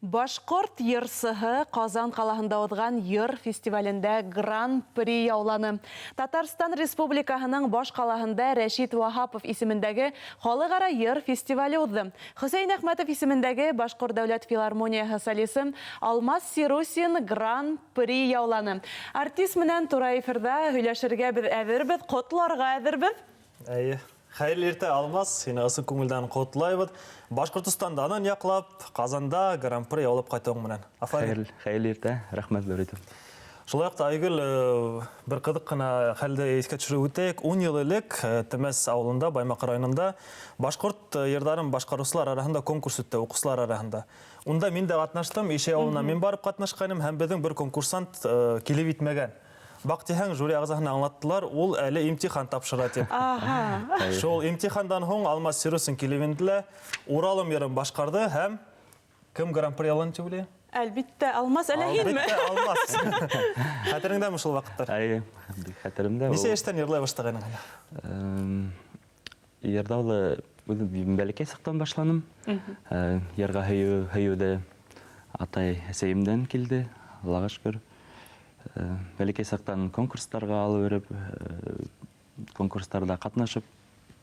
Башҡорт йырсыһы Ҡазан ҡалаһында уҙған йыр фестивалендә гран-при яуланы. Татарстан Республикаһының баш ҡалаһында Рәшит Ваһапов исемендәге халыҡ-ара йыр фестивале уҙҙы. Хөсәйен Әхмәтов исемендәге Башҡорт дәүләт филармонияһы солисы Алмаз Сирусин гран-при яуланы. Артист менән тура эфирҙа һөйләшергә беҙ әҙербеҙ, ҡотларға әҙербеҙ. Әйе. Хәйерле иртә, Алмаз. Һине ысын күңелдән ҡотлайбыҙ. Башҡортостан данын яҡлап, Ҡазанда гран-при яулап ҡайтыуың менән. Афарин. Хәйерле иртә, рәхмәт ҙур итеп. Шулай уҡ та, Айгөл, бер ҡыҙыҡ ҡына хәлде иҫкә төшөрөп үтәйек. 10 йыл элек Темәс ауылында, Баймаҡ районында башҡорт йырҙарын башҡарыусылар араһында конкурс үтте, уҡыусылар араһында. Унда мин дә ҡатнаштым, Ишәй ауылына мин барып ҡатнашҡайным һәм беҙҙең бер конкурсант килеп етмәгән. Баҡтиһәң, жюри ағзаһына аңлаттылар, ул әле имтихан тапшыра тип. Ага. Шул имтихандан һуң Алмаз Сирусин килеп инде лә, Уралым йырын башҡарҙы һәм кем гран-при алған тип уйлайһың? Әлбиттә, Алмаз, әллә һинме? Әлбиттә, Алмаз. Хәтереңдәме шул ваҡыттар? Әйе, бик хәтеремдә. Нисә йәштән йырлай башлағайның әле? Йырҙауҙы үҙем бәләкәй саҡтан башланым. Йырға һөйөү, һөйөүҙе атай, әсәйемдән килде, Аллаға шөкөр. Бәләкәй саҡтан конкурстарға алып йөрөп, конкурстарҙа ҡатнашып,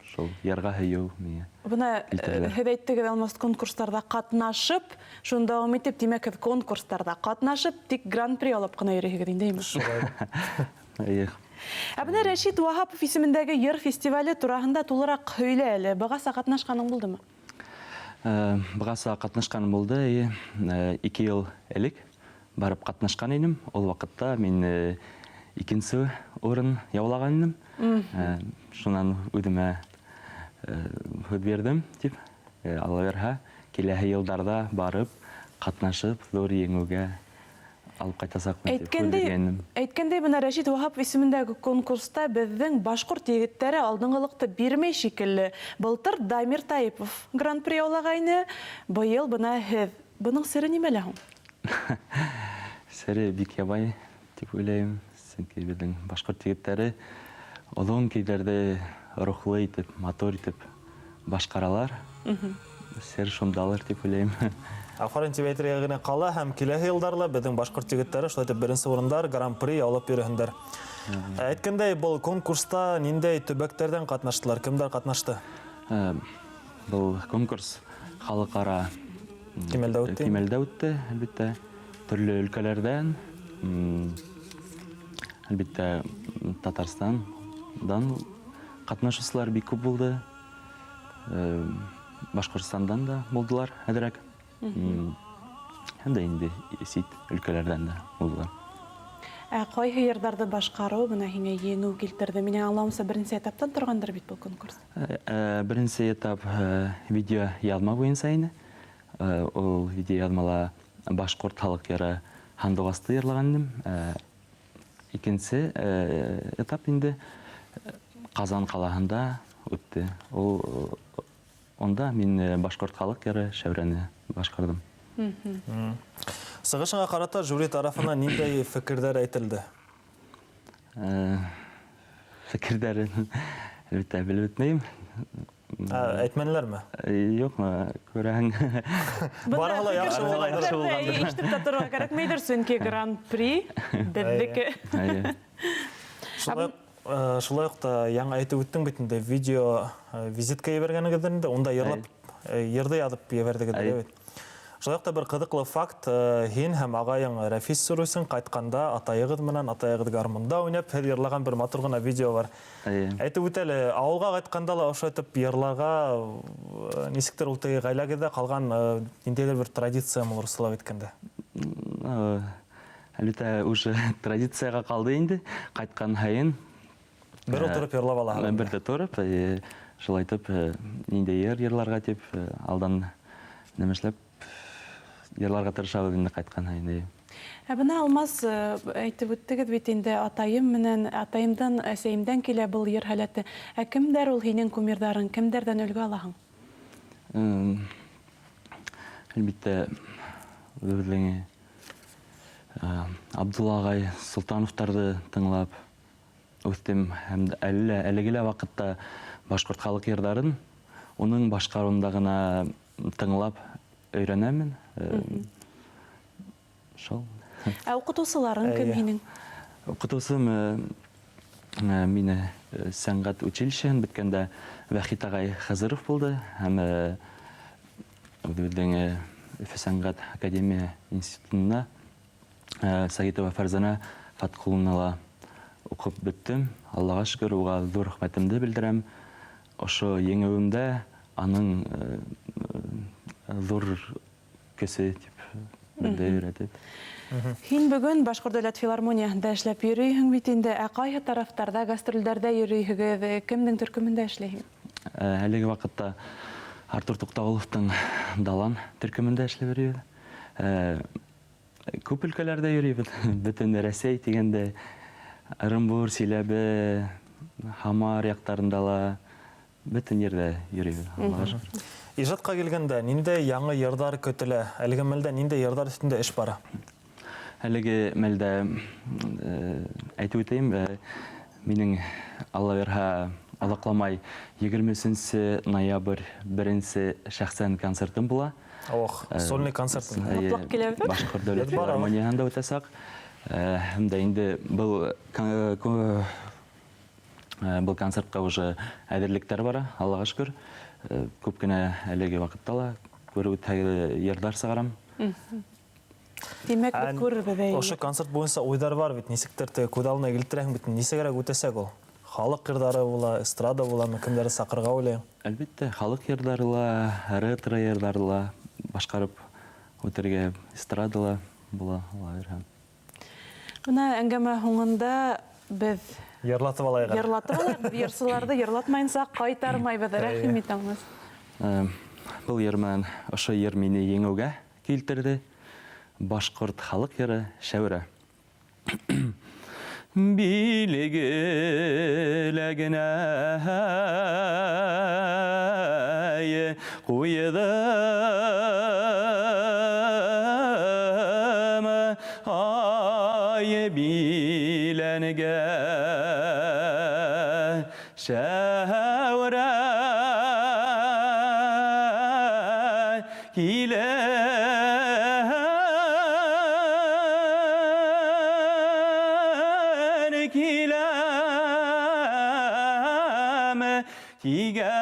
шул йырға һөйөү миңә Бына килтерҙе. Һеҙ әйттегеҙ, Алмаз, конкурстарҙа ҡатнашып, шуны дауам итеп, тимәк, һеҙ конкурстарҙа ҡатнашып, тик гран-при алып ҡына йөрөйһөгөҙ инде, әйме? Шулай. Эйе. Ә бына Рәшит Ваһапов исемендәге йыр фестивале тураһында тулыраҡ һөйлә әле. Бығаса ҡатнашҡаның булдымы? Бығаса ҡатнашҡаным булды, эйе. 2 йыл элек барып ҡатнашҡан инем. Ул ваҡытта мин икенсе урын яулаған инем. Шунан үҙемә һүҙ бирҙем тип, Алла бирһә, киләһе йылдарҙа барып ҡатнашып, ҙур еңеүгә алып ҡайтасаҡмын тип һүҙ биргәйнем. Әйткәндәй, бына Рәшит Ваһапов исемендәге конкурста беҙҙең башҡорт егеттәре алдынғылыҡты бирмәй шикелле. Былтыр Дамир Таипов гран-при яулағайны, быйыл бына һеҙ. Бының сере нимәлә һуң? Сере бик ябай тип уйлайым, сөнки беҙҙең башҡорт егеттәре оҙон көйҙәрҙе рухлы итеп, матур итеп башҡаралар. Сер шундалыр тип уйлайым. Афарин тип әйтергә генә ҡала, һәм киләһе йылдарла беҙҙең башҡорт егеттәре шулай итеп беренсе урындар, гран-при алып йөрөһөндәр. Әйткәндәй, был конкурста ниндәй төбәктәрҙән ҡатнаштылар, кемдәр ҡатнашты? Был конкурс халыҡ-ара кимәлдә үтте. Кимәлдә үтте, әлбиттә. Төрлө өлкәләрҙән, әлбиттә, Татарстандан ҡатнашыусылар бик күп булды. Башҡортостандан да булдылар әҙерәк. Һәм дә инде сит өлкәләрҙән дә булдылар. Ә ҡайһы йырҙарҙы башҡарыу бына һиңә еңеү килтерҙе? Минең аңлауымса, беренсе этаптан торғандыр бит был конкурс? Беренсе этап видео яҙма буйынса ине. Ул видео яҙмала башҡорт халыҡ йыры Һандуғасты йырлаған инем. Икенсе этап инде Ҡазан ҡалаһында үтте. Ул унда мин башҡорт халыҡ йыры Шәүрәне башҡарҙым. Сығышыңа ҡарата жюри тарафынан ниндәй фекерҙәр әйтелде? Фекерҙәрен әлбиттә белеп бөтмәйем. Әйтмәнеләрме? Юҡ, күрәһең. Барыһы ла яҡшы булғандыр. Ишетеп тә торорға кәрәкмәйҙер, сөнки гран-при беҙҙеке. Шулай уҡ та яңы әйтеп үттең бит инде, видео визитка ебәргәнегеҙҙер инде, унда йырлап, йырҙы яҙып ебәрҙегеҙ бит. Шулай уҡ та бер ҡыҙыҡлы факт, һин һәм ағайың Рәфис Сирусин ҡайтҡанда атайығыҙ менән, атайығыҙ гармунда уйнап, һеҙ йырлаған бер матур ғына видео бар. Әйтеп үт әле, ауылға ҡайтҡанда ла ошо итеп йырларға, нисектер ул теге ғаиләгеҙҙә ҡалған ниндәйҙер бер традициямы, урыҫсалап әйткәндә? Әлбиттә, уже традицияға ҡалды инде, ҡайтҡан һайын. Бер ултырып йырлап алаһың. Бер ҙә тороп, шулай итеп, ниндәй йыр йырларға тип, алдан нәмәшләп йырларға тырышабыҙ инде ҡайтҡан һайын. Ә бына, Алмаз, әйтеп үттегеҙ бит инде, атайым менән, атайымдан, әсәйемдән килә был йыр һәләте. Ә кемдәр ул һинең кумирҙарың, кемдәрҙән өлгө алаһың? Әлбиттә, үҙебеҙҙең Абдулла ағай Солтановтарҙы тыңлап үҫтем. Һәм әле әлеге лә ваҡытта башҡорт халыҡ йырҙарын уның башҡарыуында ғына тыңлап өйрәнәмен. Шул. Ә укытусыларың кем һинең? Укытусым мине сәнгать училищеһын бөткәндә Вәхит агай Хәзеров булды һәм үҙебеҙҙең Өфө сәнгать академия институтында Сагитова Фәрзәнә Фатҡуловна ла уҡып бөттөм. Аллаға шөкөр, уға ҙур рәхмәтемде белдерәм. Ошо еңеүемдә аның ҙур көсө тип беҙҙе өйрәтеп. Һин бөгөн Башҡорт дәүләт филармонияһында эшләп йөрөйһөң бит инде. Ә ҡайһы тарафтарҙа гастролдәрҙә йөрөйһөгөҙ? Кемдең төркөмөндә эшләйһең? Әлеге ваҡытта Артур Туҡтағоловтың Далан төркөмөндә эшләп йөрөйбөҙ. Күп өлкәләрҙә йөрөйбөҙ. Бөтөн Рәсәй тигәндә, Ырымбур, Силәбе, Һамар яҡтарында ла бөтөн ерҙә йөрөйбөҙ, Аллаға шөкөр. Ижадҡа килгәндә, ниндәй яңы йырҙар көтөлә? Әлеге мәлдә ниндәй йырҙар өҫтөндә эш бара? Әлеге мәлдә әйтеп үтәйем, минең, Алла бирһә, оҙаҡламай 23 ноябрь беренсе шәхсән концертым була. Ох, сольный концерт. Мотлаҡ киләбеҙ. Башҡорт дәүләт филармонияһында үтәсәк. Һәм дә инде был был концертҡа уже әҙерлектәр бара, Аллаға шөкөр. Күп кенә әлеге ваҡытта ла күреп үтһәгеҙ, йырҙар сығарам. Тимәк, беҙ күрербеҙ. Ошо концерт буйынса уйҙар бар бит, нисектер теге күҙ алдына килтерәһең бит, нисегерәк үтәсәк ул? Халыҡ йырҙары була, эстрада буламы, кемдәрҙе саҡырырға уйлайың? Әлбиттә, халыҡ йырҙары ла, ретро йырҙары ла башҡарып үтергә, эстрада ла була, Алла бирһә. Бына әңгәмә һуңында беҙ йырлатып алайыҡ. Йырлатып алайыҡ, йырсыларҙы йырлатмайынса ҡайтармайбыҙ. Рәхим ит, Алмаз. Был йыр менән ошо йыр мине еңеүгә килтерҙе. Башҡорт халыҡ йыры Шәүрә. Билгеле генә ҡуйҙым ай биләнгә Шәүрә килен киләм тигәнгә.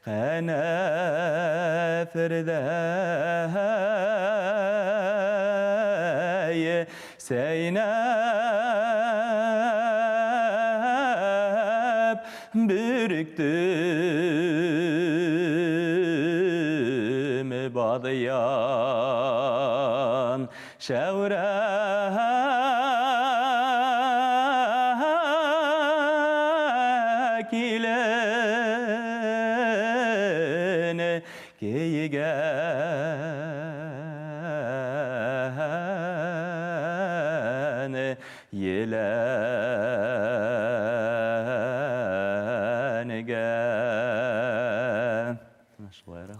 Ҡәнәферҙәй сәйнәп бөрөктөм баҙыян Шәүрә килен кейгән еләнгә.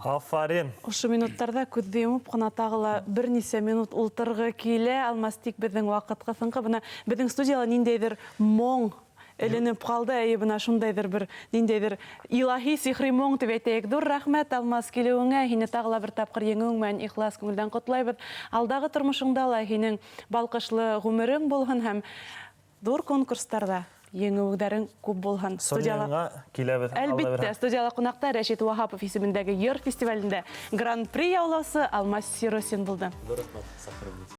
Афарин. Ошо минуттарҙа күҙҙе йомоп ҡына тағы ла бер нисә минут ултырғы килә. Алмаз, тик беҙҙең ваҡыт ҡыҫынҡы. Бына беҙҙең студияла ниндәйҙер моң эленеп ҡалды. Әйе, бына шундайҙыр бер ниндәйҙер илаһи сихри моң тип әйтәйек. Ҙур рәхмәт, Алмаз, килеүеңә. Һине тағы ла бер тапҡыр еңеүең менән ихлас күңелдән ҡотлайбыҙ. Алдағы тормошоңда ла һинең балҡышлы ғүмерең булһын һәм ҙур конкурстарҙа еңеүҙәрең күп булһын. Студияла киләбеҙ. Әлбиттә, студияла ҡунаҡта Рәшит Ваһапов исемендәге йыр фестивалендә гран-при яулаусы Алмаз Сиросин булды. Ҙур рәхмәт, саҡырыу өсөн.